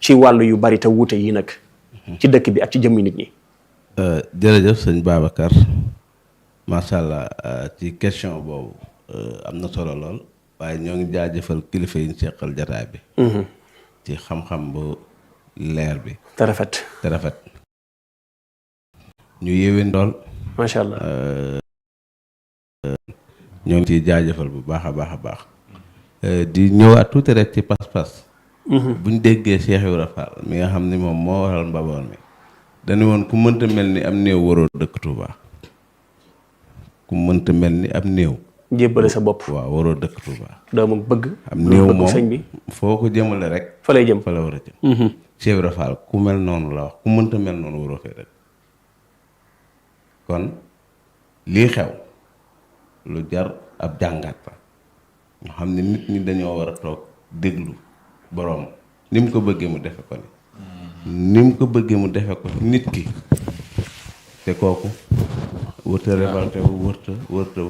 ci wàllu yu bari te wuute yi nag ci dëkk bi ak ci jëmmi nit ñi. jërëjëf sëñ Babacar macha allah ci question boobu am na solo lool waaye ñoo ngi jaajëfal kilifa yi ñu seqal jataay bi. ci xam-xam bu leer bi. te rafet. ñu yéwén lool. macha allah. ñoo ngi ciy jaajëfal bu baax a baax. di ñëwaat tuuti rek ci pas-pas. buñ déggee Cheikh Ibra Fall mi nga xam ni moom moo waral mbaboor mi. dañu woon ku mënta mel ni am néew waroo dëkk Touba. ku mënta mel ni am néew. jébbale sa bopp. waaw waroo dëkk Touba. doomu bëgg. am néew moom sëñ bi foo ko jëmale rek. fa lay jëm fa la war a jëm. Cheikh Ibra Fall ku mel noonu la wax ku mënta mel noonu waroo fee dëkk. kon lii xew lu jar ab jàngat la ñu xam ne nit ñi dañoo war a toog déglu boroom ni mu ko bëggee mu defe ko ni mu ko bëggee mu defe ko nit ki te kooku wërta révolté wu wërta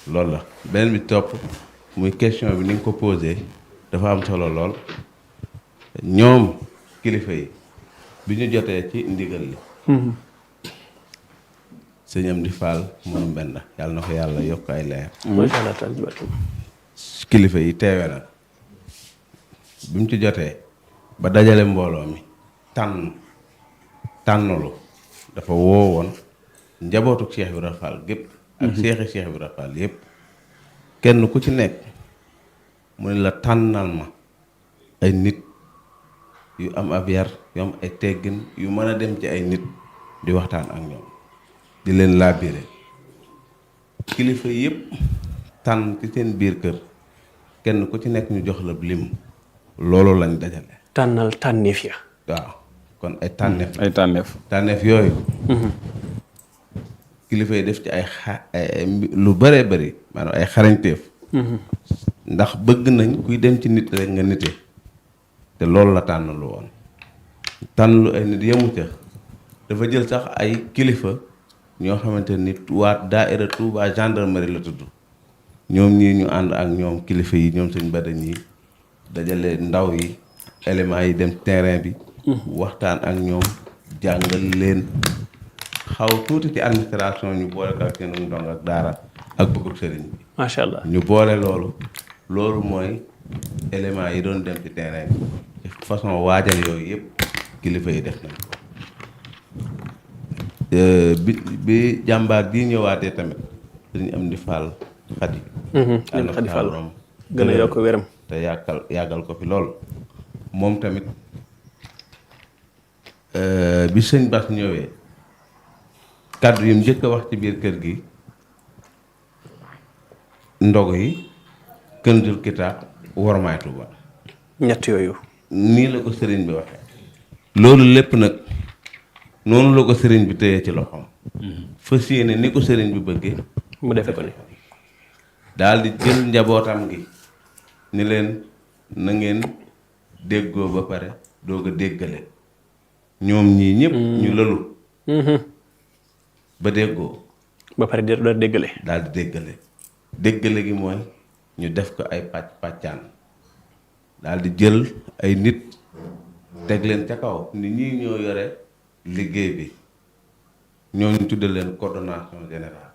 loolu la beneen bi topp muy question bi ni nga ko posé dafa am solo lool ñoom kilifa yi bi ñu jotee ci ndigal li sëñ Amdi Fall moom benn yàlla na ko yàlla yokk ay leer. macha allah. kilifa yi teewe na bi mu ci jotee ba dajale mbooloo mi tànnalu dafa woo woon njabootu Cheikh Ibra Fall gépp ak seexi Cheikh Ibra Fall yépp kenn ku ci nekk mu ne la tànnal ma ay nit yu am ab yar yu am ay teggin yu mën a dem ci ay nit di waxtaan ak ñoom di leen laabire kilifa yépp tànn ci seen biir kër kenn ku ci nekk ñu jox la lim loolu lañ dajale. tànneef ya. waaw kon ay tànneef. tànneef yooyu. kilifa yi def ci ay lu bëree bëri maanaam ay xarañteef. ndax bëgg nañ kuy dem ci nit rek nga nite te loolu la tànn lu woon tànn lu ay nit yemu ca dafa jël sax ay kilifa. ñoo xamante ni waa daaira Touba gendarmerie la tudd ñoom ñii ñu ànd ak ñoom kilifa yi ñoom sëñ Bada ñii dajale ndaw yi éléments yi dem terrain bi waxtaan ak ñoom jàngal leen xaw tuuti ci administration ñu boole ko ak seen ndong ak daara ak bëggub sëriñ bi macha allah ñu boole loolu mooy éléments yi doon dem ci terrain bi façon waajal yooyu yëpp kilifa yi def nañ bi jàmbaar bii ñëwaatee tamit dañu am di Fall Xadi Xadi Fall gën a yokk wéram te yàggal ko fi lool moom tamit bi sëñ Bass ñëwee kàddu yi mu njëkk a wax ci biir kër gi ndogu yi Kënzul Kitaab wormaay Tuuba ñett yooyu nii la ko sëriñ bi waxee loolu lépp nag noonu la ko sëriñ bi téye ci loxoom fas yéene ni ko sëriñ bi bëggee mu defe ko ni daal di jël njabootam gi ni leen na ngeen déggoo ba pare doog a déggale ñoom ñii ñëpp ñu lëlu ba déggoo ba pare doon déggale daal di déggale gi mooy ñu def ko ay pàccaan daal di jël ay nit teg leen ca kaw ni ñii ñoo yore liggéey bi ñooñu tudde leen coordination générale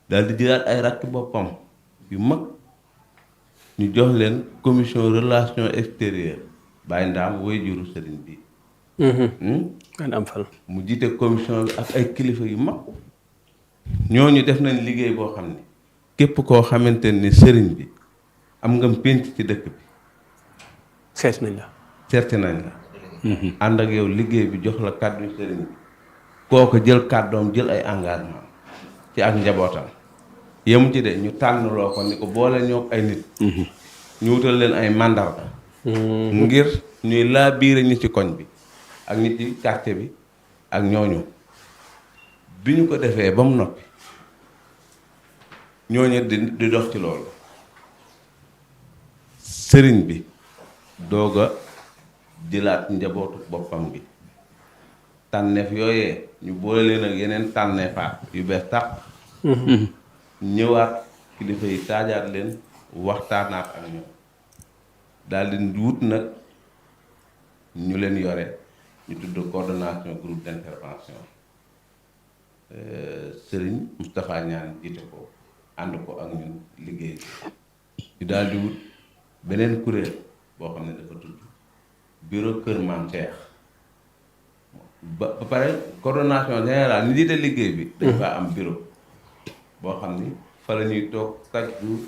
daal di jëlaat ay rakki boppam yu mag ñu jox leen commission relation extérieure bàyyi ndaam woy juru sëriñ bi am fal mu jiite commission bi ak ay kilifa yu mag ñooñu def nañ liggéey boo xam ne képp koo xamante ni sëriñ bi am nga pénc ci dëkk bi seet nañ la ànd ak yow liggéey bi jox la kàddu sëriñ bi kooku jël kàddoom jël ay engagement ci ak njabootam yemu ci de ñu tànnloo ko ni ko boole ñoo ay nit ñu wutal leen ay mandarga ngir ñuy laa biire ñi ci koñ bi ak nit ci quartier bi ak ñooñu bi ñu ko defee ba mu noppi ñooñu di dox ci loolu sëriñ bi doog a jëlaat njabootu boppam bi tànneef yooyee ñu boole leen ak yeneen tànneefaat yu bees tàq ñëwaat kilifa yi taajaat leen waxtaanaat ak ñoom daal di wut nag ñu leen yore ñu tudd coordination groupe d'intervention Serigne Moustapha Niane jiite ko ànd ko ak ñun liggéey ñu daal di wut beneen kuréel boo xam ne dafa tudd bureau Kër Maam Cheikh ba pare coordination générale ni jiite liggéey bi dañ faa am bureau boo xam ni fa la ñuy toog chaque jour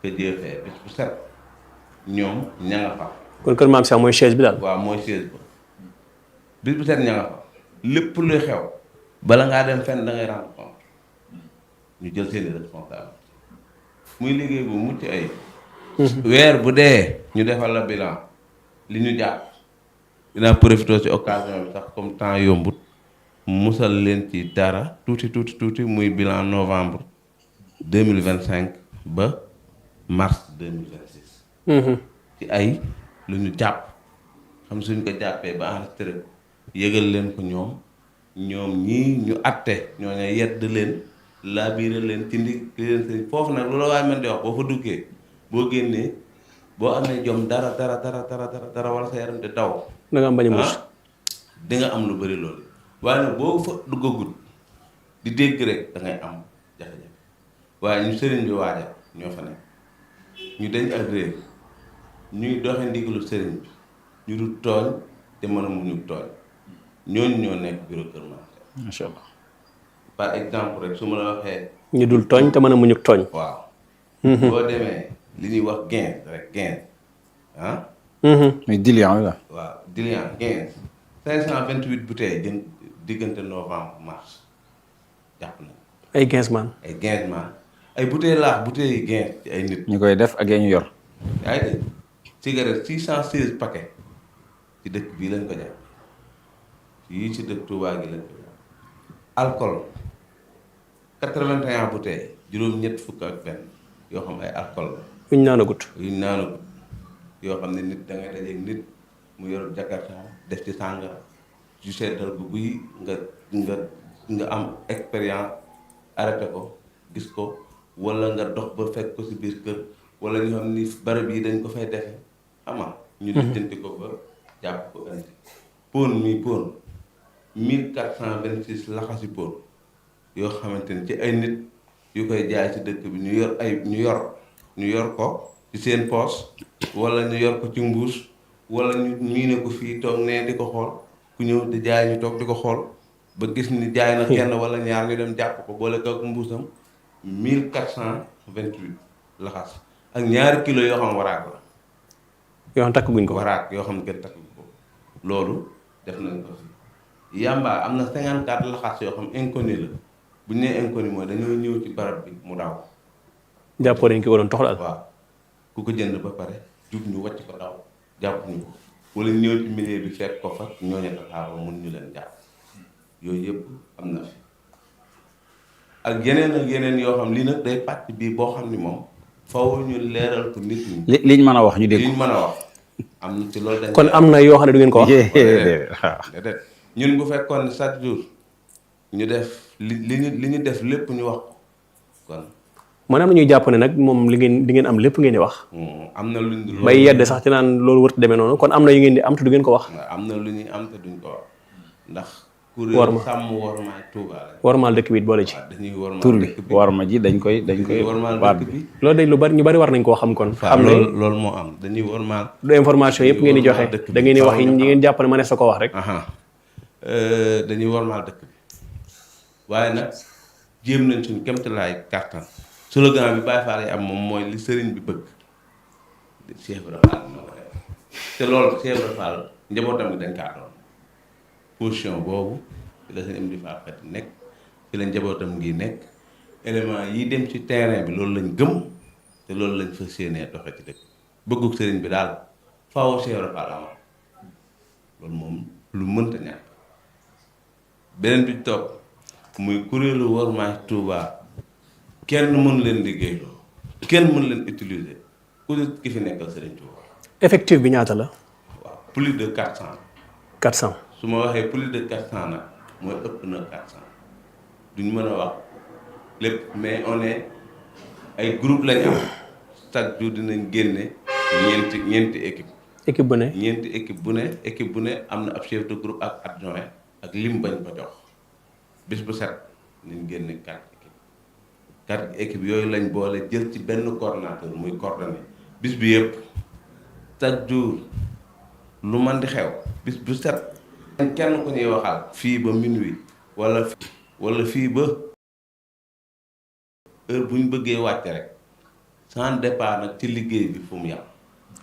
que Dieu fait bés bu set ñoom ña nga fa. kon Kër Maam Cheikh mooy chaise bi daal. waaw mooy chaise ba bés bu set ña nga fa lépp luy xew bala ngaa dem fenn da ngay rendre compte ñu jël seeni responsable muy liggéey bu mucc ay weer bu dee ñu defal la bilan li ñu jàpp dinaa profité ci occasion bi sax comme temps yombut musal leen ci dara tuuti muy bilan novembre 2025 ba mars 2026 ci ay lu ñu jàpp xam suñ ko jàppee ba enregistré yëgal leen ko ñoom ñii ñu atte ñooñu yedd leen laabiire leen ci ndig leen sëñ foofu nag loolu waaye man di wax boo fa duggee boo génnee boo amee jom dara wala sa yaram di daw da nga am bañ a mus di nga am lu bëri loolu waaye nag boo fa duggagut di dégg rek da ngay am jafe-jafe waaye ñu sëriñ bi waajal ñoo fa nekk ñu dañ ak réer ñuy doxe ndigalu sëriñ bi ñu dul tooñ te mën a muñu tooñ ñooñu ñoo nekk bureau Kër Maam Cheikh. macha allah. par exemple rek su ma la waxee. ñu dul tooñ te mën a muñu tooñ. waaw. boo demee li ñuy wax gain rek gain ah. muy diluant la. waaw diluant gain 528 bouteilles jën diggante novembre mars jàpp na. ay 15 man. ay 15 man ay bouteilles yi gain ci ay nit. ñu koy def ak ñu yor. yaa ngi dégg cigarette 616 paquets ci dëkk bii lañ ko jàpp yii ci dëkk Touba gi lañ ko jàpp alcool 81 bouteilles juróom-ñett fukk ak benn yoo xam ay alcool la. yuñ naanagut. yoo xam ne nit da ngay dajeeg nit mu yor jakarta def ci sàngara ju seddal bu buy nga am expérience arrêté ko gis ko wala nga dox ba fekk ko si biir kër wala ñu xam ni barab yi dañ ko fay defe ama ñu lijjanti ko ba jàpp ko indi pon 1426 laxasi pon yoo xamante ni ci ay nit yu koy jaay ci dëkk bi ñu yor ko ci seen poos wala ñu yor ko ci mbuus wala ñu miine ko fii toog nee di ko xool ku ñëw di jaay ñu toog di ko xool ba gis ni jaay na kenn wala ñaar ñu dem jàpp ko boole ko mbuusam 1428 laxas ak ñaari kilo yoo xam waraak la. yoo xam takk guñ ko. waraak yoo xam kenn takk ko loolu def nañ ko fi yamba am na 54 laxas yoo xam inconnu la bu ñu nee inconnu mooy dañoo ñëw ci barab bi mu daw. jàppoo dañ ko waroon toxal. waaw ku ko jënd ba pare jug ñu wàcc ko daw jàpp ñu ko wala ñëw ci milieu bi fekk ko fa ñooñu taxaw mun ñu leen jàpp yooyu yëpp am na fi ak yeneen yoo xam lii nag day pàcc bii boo xam ni moom faw ñu leeral ko nit ñi. liñ mën a wax ñu dégg. liñ mën a wax am na ci loolu dañ. kon am na yoo xam ne du ngeen ko wax. déedéet ñun bu fekkoon ne chaque jour ñu def li ñu def lépp ñu wax kon. maanaam na ñuy jàpp ne nag moom li ngeen am lépp ngeen di wax. am na luñ dul bay yedd sax ci naan loolu wërta demee noonu kon am na yu ngeen di am te du ngeen ko wax. am na lu ñuy am te duñ ko wax ndax. kuréel sàmm wormaay Touba la. wormaal dëkk bi it boole ci. dañuy wormaal tur bi dëkk bi worma ji dañ koy. wormaal waat dëkk bi. loolu day lu bari ñu bari war nañ koo xam kon. xam ne loolu moo am dañuy wormaal. du information yëpp ngeen di joxe da ngeen di wax yi ngeen jàpp ne ma ne sa ko wax rek. dañuy wormaal dëkk bi waaye nag jéem nañ suñu kéemtalaay kàttan slogan bi Baye Fall yi am moom mooy li sëriñ bi bëgg Cheikh Ibrahima Fall moo ko def te loolu Cheikh Ibrahima Fall njabootam gi dañ kaa doon position boobu ci la seen am di Fall nekk ci la njabootam ngi nekk élément yi dem ci terrain bi loolu lañ gëm te loolu lañ fas yéenee doxe ci dëkk bëggug sëriñ bi daal faaw Cheikh Ibrahima Fall amal loolu moom lu mënta ñàkk beneen bi topp muy kuréelu wormaay Touba kenn mën leen liggéeyloo kenn mën leen utiliser ku ki fi nekkal Serigne Touba. effectif bi ñaata la. waaw plus de 400. 400 su ma waxee plus de 400 nag mooy ëpp na 400 duñ mën a wax lépp mais on est ay groupe lañ am chaque jour dinañ génne ñeenti équipe équipe bu ne. ñeenti équipe bu ne am na ab chef de groupe ak adjoint ak lim bañ ko jox bis bu set nañ génne 4 équipes yooyu lañ boole jël ci benn coordonnateur muy coordonné bis bi yëpp chaque jour lu man di xew bis bu set kenn ku ñuy waxal fii ba minuit wala fii ba heure bu ñu bëggee wàcc rek sans départ nag ci liggéey bi fu mu yam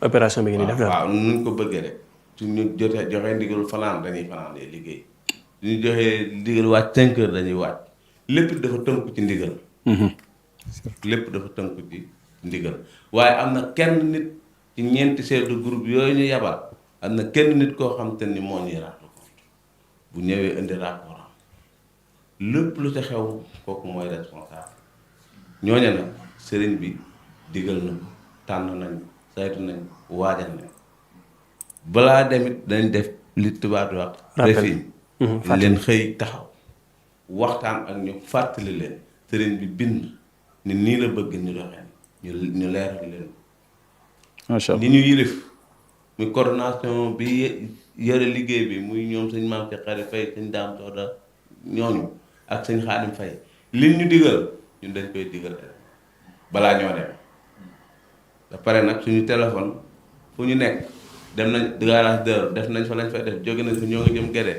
opération bi ngeen di def daal waaw nuñ ko bëggee rek suñu joxee ndigal fanaan dañuy fanaan day liggéey suñu joxee ndigal wàcc 5 heures dañuy wàcc lépp dafa tënku ci ndigal lépp dafa tënku ci ndigal waaye am na kenn nit ci ñeenti chef de groupe yooyu ñu yabal am na kenn nit koo xam te ni moo ñuy rendre compte bu ñëwee indi rapport am lépp lu ca xew kooku mooy responsable ñooñu nag sëriñ bi digal na ko tànn nañ saytu nañ waajal nañ balaa demit dañ def li tubaab di wax refin leen xëy taxaw waxtaan ak ñu fàttali leen sëriñ bi bind ni nii la bëgg ñu doxee ñu leeral leen macha allah ni ñu yilif muy coordination bi yore liggéey bi muy ñoom sëñ Maam Cheikh Khary Faye sëñ Daam Sooda ñooñu ak sëñ Xaadim Faye li ñu digal ñun dañ koy digal balaa ñoo dem da pare nag suñu téléphone fu ñu nekk dem nañ garage d'heure def nañ fa lañ fay def jóge nañ fa ñoo ngi jëm Gédé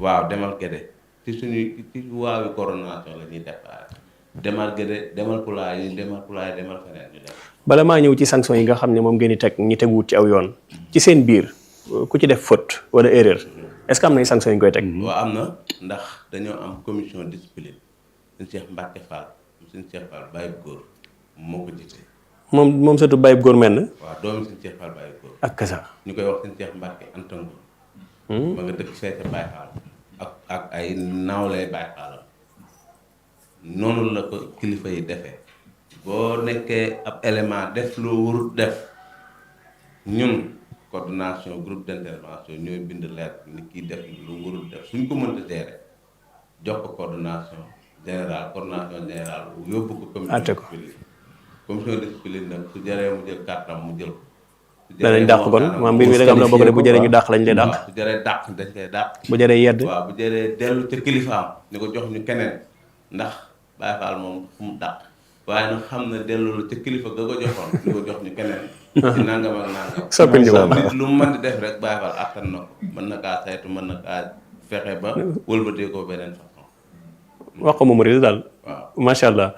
waaw demal Gédé ci suñu ci waawi coordination la ñuy déparé demal Gédé demal Poulaye yi demal feneen ñu dem. bala maa ñëw ci sanction yi nga xam ne moom ngeen di teg ñi teguwut ci aw yoon ci seen biir ku ci def faute wala erreur est-ce que am na ay sanction yi ñu koy teg. waaw am na ndax dañoo am commission discipline suñu Cheikh Mbacke Fall suñu Cheikh Fall Baye Góor moo ko jiite. moom surtout Baye Góor mel na. waaw doomu suñu Cheikh Fall Baye Góor. ak kasa. ñu koy wax suñu Cheikh Mbacke Antango. ma nga dëkk fee ca Baye Fall ak ay naawlay Baye Fall noonu la ko kilifa yi defee boo nekkee ab élément def loo warut def ñun coordination groupe d'intervention ñooy bind lettre ni kii def lu warut def suñ ko mënta gérer jox ko coordination générale yóbbu ko commission discipline nag su jaree mu jël kàttam mu jël ko. danañ dàq kon maam mbir mi da nga am na bokk de bu jëree ñu dàq lañ lay dàq. su jëree dàq dañ koy dàq. bu jëree yedd. waaw bu jëree dellu ca kilifaam ni ko jox ñu keneen ndax Baye Fall moom fu mu dàq waaye nag xam na dellu la ca kilifa ga ko joxoon ni ko jox ñu keneen. ci nangam ak nangam. soppi ñu ko nit lu mu mën di def rek Baye Fall attan na ko mën na kaa saytu mën na kaa fexe ba wëlbatee ko beneen façon. wax ko moom rek daal. waaw macha allah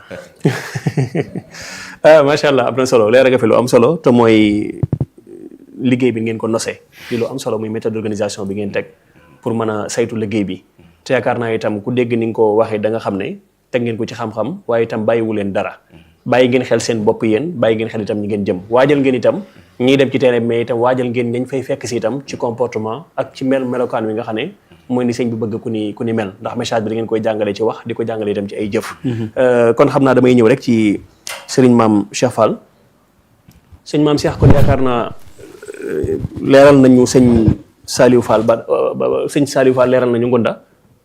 macha allah am na solo leer nga fi lu am solo te mooy liggéey bi ngeen ko nosee di lu am solo muy méthode d'organisation bi ngeen teg pour mën a saytu liggéey bi te yaakaar naa itam ku dégg ni nga ko waxee da nga xam ne teg ngeen ko ci xam-xam waaye itam bàyyiwu leen dara bàyyi ngeen xel seen bopp yéen bàyyi ngeen xel itam ñi ngeen jëm waajal ngeen itam ñiy dem ci terrain mais itam waajal ngeen nañ fay fekk si itam ci comportement ak ci melokaan wi nga xam ne mooy ni sëñ bi bëgg ku ni mel ndax message bi da ngeen koy jàngale ci wax di ko jàngale itam ci ay jëf kon xam naa damay ñëw rek ci sëriñ maam Cheikh Fall sëñ maam Cheikh kon yaakaar naa leeral nañu sëñ Saliou Fall ba sëñ Saliou Fall leeral nañu Ngunda